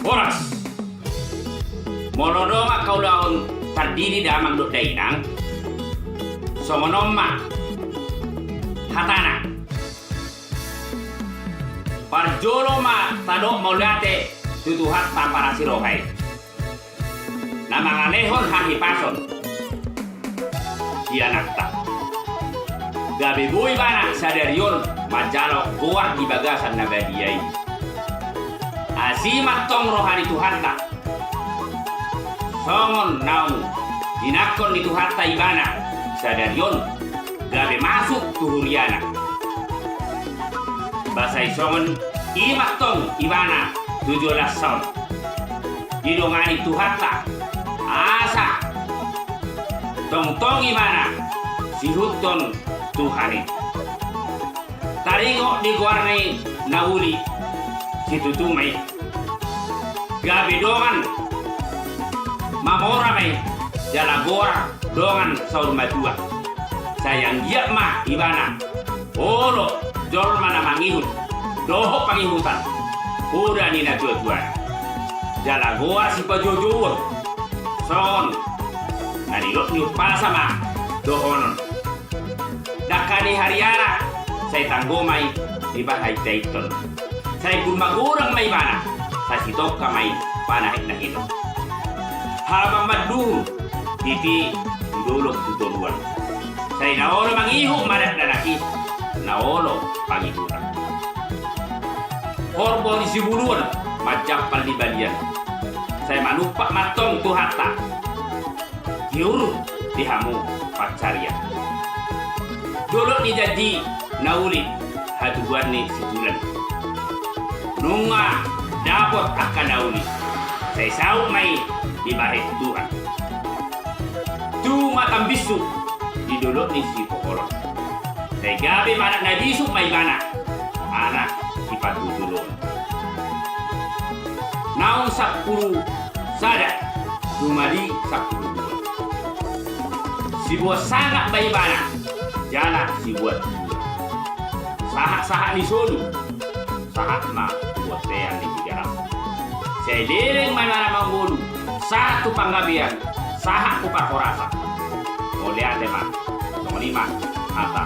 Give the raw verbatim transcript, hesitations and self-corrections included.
Horas. Molo dongan haulaon tardidi damang dohot dainang, songon on ma hatana. Parjolo ma tadok mauliate tu Tuhanta parasi roha i, na mangalehon hahipason di anakta. Gabe boi ibana sadari on manjalo goar di bagasan na badia i. Asi ma antong roha ni Tuhanta. Songon naung jinangkon ni Tuhanta ibana sadari on gabe masuk tu huriana. Ba sai songon i ma antong ibana tu joloansa on. Didongani Tuhanta asa tongtong ibana siihuthon Tuhan i. Taringot di goar ni na uli situtu ma i. Gabe dongan mamora ma i jala goar dongan saur matua. Sai anggiat ma ibana olo jolma na mangihut dohot pangihutan poda ni natuatua i. Jala goar sipajoujouon songon na nidok ni umpasa ma dohonon. Dangka ni hariara sai tanggo ma i dipahaithaithon. Sai gun magodang ma ibana sai sitongka ma i panahitnahiton. Habang manduhur titi tu dolok tu toruan. Sai na olo mangihut ma dakdanak i, na olo pangihutan. Horbo ni sibuluon manjampal di balian. Sai manumpak ma antong Tuhanta tiur di hamu pansarian. Dolok ni janji na uli hatubuan ni situlan. Nunga dapot angka na uli sai saut ma i dibahen Tuhan. Tung ma tambinsu di dolok ni sipoholon. Sai gabe ma anak na bisuk ma ibana anak sipatutulon. Naung sampulu sada jumadi sampulu dua. Sibuat sangap ma ibana jala sibuat dua. Sahat-sahat ni solu sahat ma tu bontean ni Tigaras. Sai leleng ma ibana manggolu sahat tu panggabean sahat tu parhorasan. Mauliate ma. Songon i ma hata